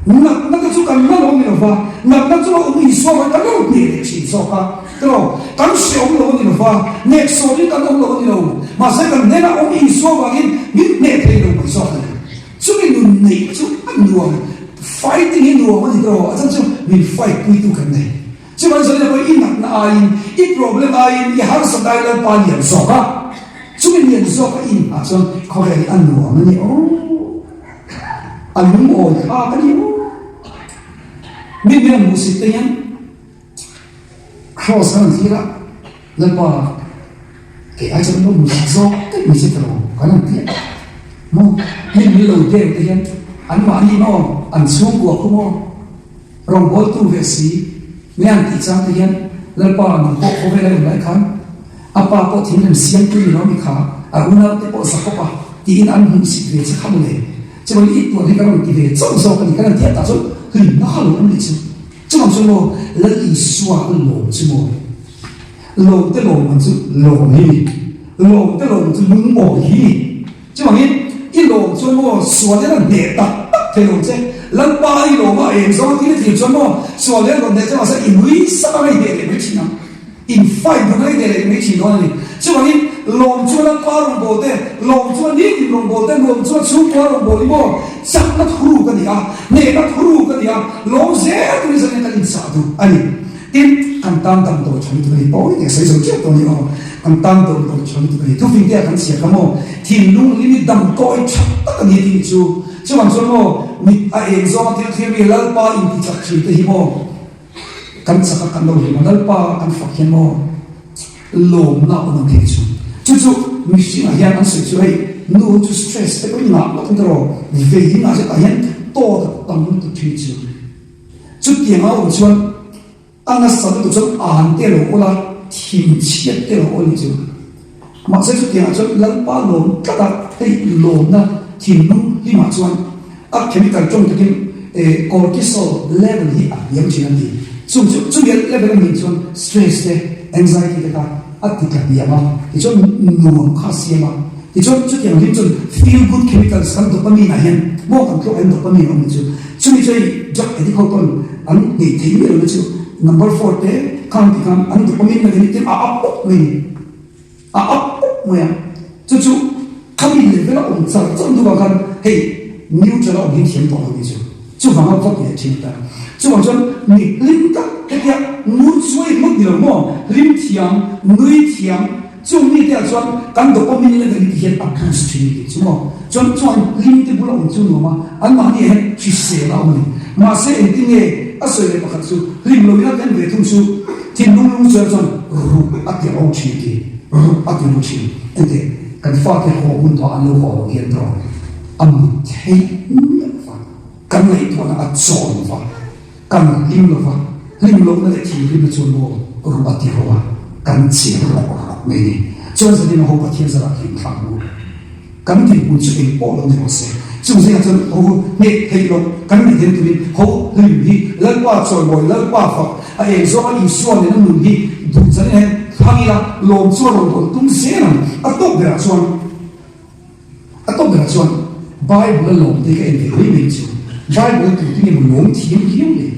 [SPEAKER 1] Natna te chu kan la lo ni lova, natna chu a awm Isua vang kan lo nei leh thin zawk a. Tiraw, kan hreawm lo a ni lova, neksawmin kan awm lo a ni lo, mahse kan hnenah awm Isua vangin min hneh thei lo mai zawk a ni. Chumi nun neih chu a nuam, fighting hi nuam a ni tiraw, a chhan chu min fight puitu kan nei. Chuvang chuan pawh i natna aiin, i problem aiin, i harsat aiin Lalpa lian zawk a, chumi lian zawk a inhah chuan khawvel hi a nuam a ni aw, a lungawi thlak a ni aw. Mi hmel hmuhsit te hian. Kraws kan han thlir a, Lalpa kei ai chuan lo hmu zat zawk daih mai che tiraw kan han ti a, maw hei min lo der te hian an mahni maw an chhungkua khu maw rawngbawltu ve si nge an tih chang te hian Lalpa nang pawh khawvel a awm lai khan a pa pawh thinrim siamtu ni lo mi kha a unaute pawh Jakob-a tiin an hmuhsit ve che kha mawle chuan i tuan hi ka rawn ti ve chauh zawk a ni kan han ti a tah chuan hlimna kha lo awm leh chu. Chuvang chuan maw Lal Isua a lawm chu maw? Lawm te lawm ang chu lawm hi ni. Lawm te lawm chu lungawi hi ni. Chuvangin i lawm chuan maw sual hian a hneh tak tak thei lo che. Lalpa i lawm a eng zawng a thil i thlir chuan maw sual hian rawn hneh che mahse i nui sak anga i hneh leh mai thin ang. In fight dawn a i hneh leh mai thin dawn a ni. Chuvangin lawm chuan Lalpa rawngbâwl te, lawm chuan nitin rawngbâwl te, lawm chuan chhungkua rawngbâwl hi maw chakna thuruk a ni a, hnehna thuruk a ni a, lawm zel turin zanin kan inchah duh a ni. Tin, kan tan damdawi tha lutuk a ni. Pawi teh sawi zo chiah tawh a ni aw. Kan tan damdawi tha lutuk a ni. Thufing te ah kan chhiar kha maw thinlung hlim hi damdawi tha tak a ni tih chu. Chuvang chuan maw mit a eng zawnga thil thlir mi Lalpa intichak thin te hi maw Kan chak a kan lo hlim a, Lalpa kan fak hian maw lawmna a awm ang thei chu. Chu chu mihringah hian an sawi chu hei nu chu stress te pawh i ngah ngawt ang tiraw, vei i ngah zetah hian tawt a tam lutuk thin chu. Chutiang a awm chuan a nasa lutuk chuan an te lo awl a, thinchhiat te lo awl ni chu. Mahse chutiangah chuan Lalpa lawm tlat a, hei lawmna thinlung hlimah chuan a chemical tawng takin cortisol level hi a hniam thin a ni. Chung chu chumi level a nih chuan stress te, anxiety te kha a ti tla hniam a, tichuan nuam kha a siam a. Tichuan chutiang hlim chuan feel good chemicals kan dopamine ah hian maw kan thluak ah hian dopamine a awm ni chu. Chumi chu hei drug addict ho pawn an nghei thei miah lo na chu number four te. Khang ti khan an dopamine level hi tlem a up pawp mai a ni. A up pawp mai a. Chu chu khami level a awm char char hnuah khan hei neutral a awm hi thiam tawh lo tih chu. Chuvanga vawt leh thin ta. Chuvang chuan mi hlim tak hetia ngur chuai hmut ni lo maw? Hlim thiam, nui thiam, chung mite ah chuan kan dopamine level hi ti hian a boost thin ni tih chu maw? Chuan chuan hlim te bula awm chu nuam a, anmahni ah hian hrisel a awm a ni. Mahse engtin nge a sawi leh pakhat chu hlim lo ila kan ve thung chu thinlung lung chuan chuan ruk a ti rawng thin ti, ruk a ti rawng thin. Engteh kan fate haw hun tawh an lo haw lo hian tawh a mut theih miah va, kan ngaihtuahna a chawn va, kan hlim lo va, hlim lohna leh thinrimna chuan maw ruh a ti rawh a, kan che rawk rawk mai a ni. Chuan zanin a ho Pathian zarah hlim thlak mu. Kan dinhmun chu eng pawh lo ni rawh se. Chung zingah chuan ho hneh theih loh kan neih theihna turin ho hlim hi Lalpa chawimawi, Lalpa fak, a eng zawnga Isua nena nun hi duh chanin hian thlang ila lawm chu a rawn dawn tum zel ang. A tawp berah chuan. A tawp berah chuan Bible a lawm te ka en ve mai mai chu Bible a tute nge maw lawm thiam riau le?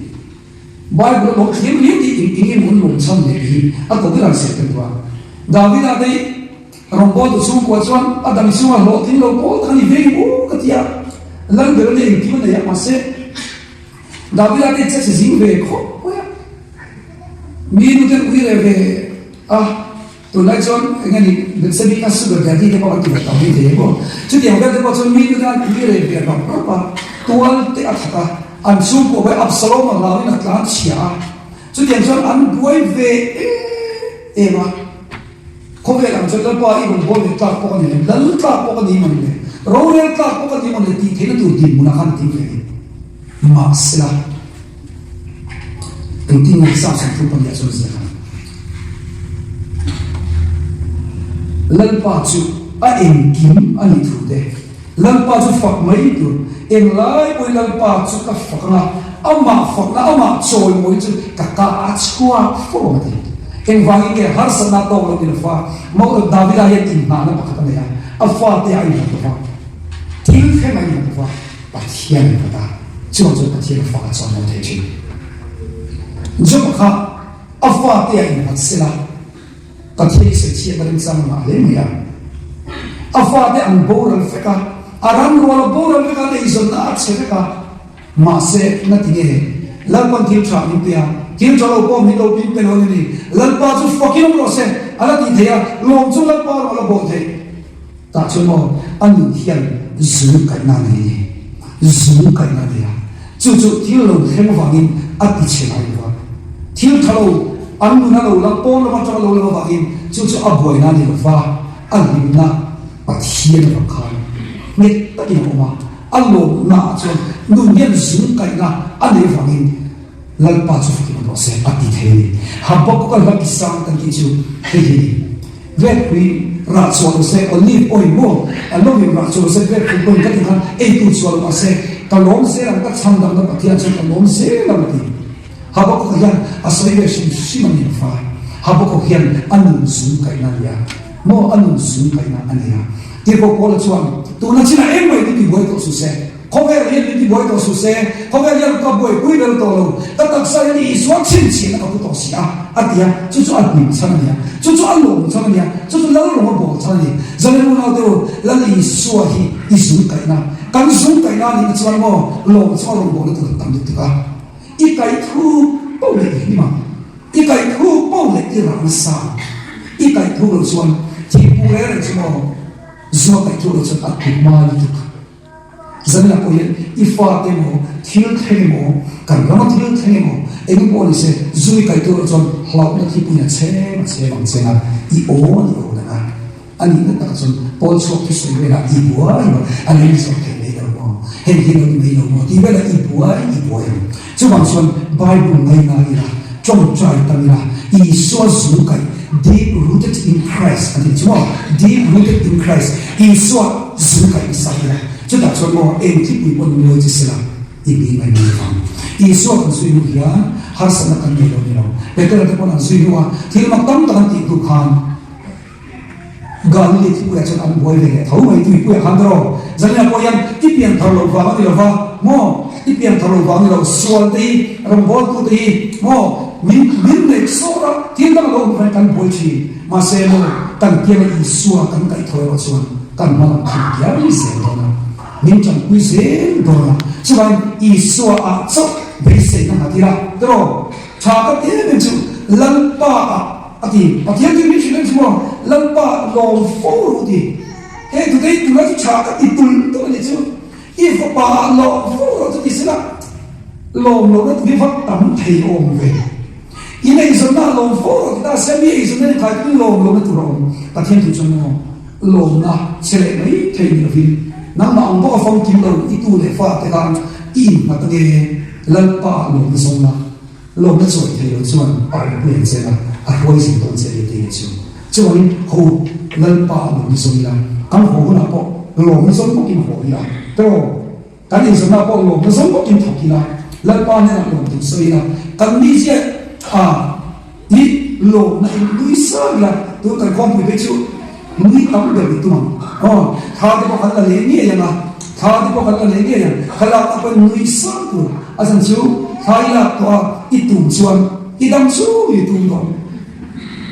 [SPEAKER 1] Bible a lawm thiam riau tih eng eng nge maw an lawm chhan le tih hi a tawp berah an sawi tel duh a. Davida te rawngbawltu chhungkua chuan a dam chhunga hlawhtling lo pawl tak a ni ve nge maw ka ti a, Lal ber ania engkim a nei a mahse Davida te che che zing ve khawp mai a, mi nuten ui reh ve a. Tunlai chuan eng nge ni Bethsabe kha sugar daddy te pawh an ti ve ta mai thei maw? Chutiang vel te pawh chuan mi te tan mi rei ve rap rap a, tual te a that a, an chhungkua pawh hi Absalom a hlauin a tlan chhia a, chutiang chuan an buai ve em em a. Khawvel ang chuan Lalpa i rawn bawl leh tlak pawh a ni lem, lal tlak pawh ka ni mawn le, rorel tlak pawh ka ni mawn le tih theihna tur dinhmunah khan a ding ve a ni. Mahsela. Engtin nge Psalm 34 ah chuan ziak ang? Lalpa chu a engkim a nih thu te, Lalpa chu fak mai tur, englai pawhin Lalpa chu ka fak ang a, amah fakna, amah chawimawi chu ka ka a chhuak fo ang a ti. Engvangin nge harsatna tawk lo ti lo fa, Mauh Davida hian inhnahna pakhat a nei a, a fate a inhlat lo va, thil thleng a inhlat lo va, Pathian in khat a, chuan chuan Pathian a fa a chuan lo thei thin. Job kha a fate ah innghat sela, Pathian i sawi chhiat na remchang ngah hle mai a. A fate an boral vek a, a ram rual a boral vek a, eizawnna a chhe vek a. Mahse, na ti nge? Lalpan thil tha min pe a, thil tha lo pawh min lo min pe lo a ni. Lalpa chu fakin awm rawh se, a la tih theih a, lawm chu Lalpa erawh a la bawl theih. Tah chuan maw a nun hian zung kaihna a nei a ni. Zung kaihna a nei a. Chu chu thil lo thleng avangin a ti chhe ngai lo va. Thil tha lo an nun a lo lang pawn lam atanga lo lang avangin chu chu a buaina a ni lo va, a hlimna Pathian avang khan nghet takin a awm a. A lawmna ah chuan nun hian zung kaihna a nei avangin Lalpa chu fakin awm rawh se a ti thei a ni. Habakkuk a hla kisang kan tih chu hei hi a ni. Vekpui rah chhuah lo se, olive oil maw a lawmin rah chhuah lo se, vekpui pawhin ka ti khan ei tur chhuah lo mah se, ka lawm zel ang, ka chhan damna Pathian chuan ka lawm zel ang a ti. Habakkuk hian a sawi ve hrim hrim a ni ang fa. Habakkuk hian a nun zung kaihna a ni a, maw a nun zung kaihna a nei a. Tirhkoh Paula chuan, Tuna chinah engmah in i tibuai tawh suh se. Khawvel hian min tibuai tawh suh se, khawvel hian ka buaipui ber tawh lo, ka taksa hian Isua chhinchhiahna ka pu tawh si a, a ti a, chu chu a hlim chhan a ni a, chu chu a lawm chhan a ni a, chu chu Lal rawng a bawl chhan a ni. Zalen unaute u, Lal Isua hi i zungkaihna, kan zungkaihna a nihna chuan maw lawm chu a rawn bawlna tur tam lutuk a, i kaih thu poh leh i hlim ang, i kaih thu poh leh i rah nasa ang, i kaih thu loh chuan thingpui reng reng chu maw zua kaih thu loh chuan a tlu hma lutuk. Zanah pawh hian i fate emaw, thil thleng emaw, kan rama thil thleng emaw, eng pawh ni se, zui kai turah chuan hlauhna thi pawhin a chhem a chhem ang cheng a, i aw a ni aw dang a. A nihna takah chuan pawl chhuak thu sawi velah i buai maw, a lei zawk thei mai lo maw, heng hi lo ni mai lo maw tih velah i buai i buai ang. Chuvang chuan Bible ngaina ila, tawngtai tam ila, Isua zung kaih, deep rooted in Christ an tih chu maw, deep rooted in Christ, Isua zung kaih nasa ila, chutah chuan maw eng thilpui pawh ni mawi che sela i mi mai mai vang. Isua kan zui hnu hian harsatna kan nei lo ni lo. Petera te pawn an zui hnu a, thil mak tam tak an tih hnu khan, Galili thipuiah chuan an buai ve leh tho mai, tuipuiah khan tawh Zanina pawh hian i pian thar loh vang a ni lo va maw? I pian thar loh vang a ni lo, sual te hi, rawngbawltu te hi maw? Min min neih sawr a, thil dang a lo awm vang kan buai thin. Mahse maw, kan kianga Isua kan kaihthawh erawh chuan kan hma lam thil kiar zel dawn a, min tanpui zel dawn a. Chuvangin Isua ah chauh beiseina nghat ila, tiraw? Tha ka ti em em chu Lalpa ah a ti. Pathian chu min hrilh em chu maw? Lalpa lawm fo ru ti. Hei tutei tuna chu tha ka ti tulh tulh a nih chu. I fapa ah lawm fo rawh chu ti sela lawm lohna tu hi vak tam thei awm ve. In eizawnna ah lawm fo rawh ti ta se mi eizawnna in khai tuin lawm lohna tur a awm. Pathian thu chuan maw lawmna che leh mai thei ni lovin nangmah ang bawk a famkim lo i tu leh fa te khan i innghat ange Lalpa lawmna zawnna lawmna chawi thei lo chuan a awmpui ang che la a hruai zin dawn che a ni tih ni chu. Chuvangin ho Lalpa lawmna zawn ila kan haw hunah pawh lawmna zawn bawkin haw ila tawh. Kan inzawmna pawh lawmna zawng bawkin thawk ila, Lalpa hnenah lawm tur sawi ila, kan mizia tha hi lawmna in nui sang ila, tun kan khawmpui phei chu nui tam ber ni tum ang. Aw, thla te pawh kan la leh ngei ang a, thla te pawh kan la leh ngei ang, thlalak ah pawhin nui sang tur a chan chu thla i lak tawh a, i tum chuan i dam chhung i tum dawn.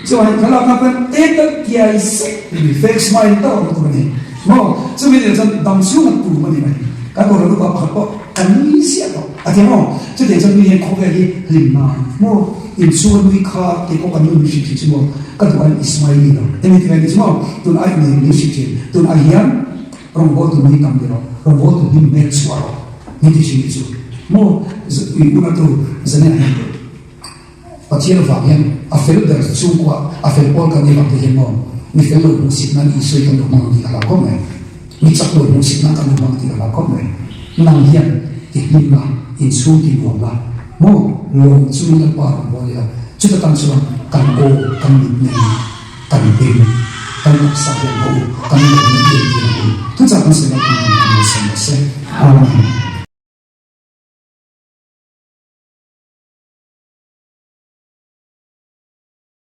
[SPEAKER 1] Chuan thlalak ah pawhin te tal kiai sek tih ni, fake smile tak a awm tur a ni maw? Chumi nen chuan dam chhung a tum a ni mai. Kan aw lupa pakhat pawh ka nui ziah tawh a ti maw? Chutiang chuan mi hian khawvel hi hlim nan maw? Inchhung a nui kha kei pawh ka nui min hrilh thin chu maw? Ka duh aiin i smiley lo eng ti mai ni chu maw? Tun ai nei min hrilh thin, tun ai hian rawngbawltu nui tam ni rawh, rawngbawltu hlim hmel chhuah rawh min ti thin ni chu maw? Ui unatu Zaniah hian. Pathian vang hian a fel ber chhungkua a fel pawl kan nih vang te hian maw mi fel lo hmuhsit nan Isua hi kan lo hmang ang tih ka hlau khawp mai. Mi chak lo hmuhsit nan kan lo hmang ang tih ka hlau khawp mai. Nang hian ti hlim la, inchhung ti nuam la maw lawm chungin Lalpa rawn bawl ila chuta tang chuan kan aw, kan mitmeng, kan beng, kan taksa hian haw u, kan lawmna hi entir ang u. Thuchah kan sawi Lalpa nang kan lo sawi rawh se. Amen.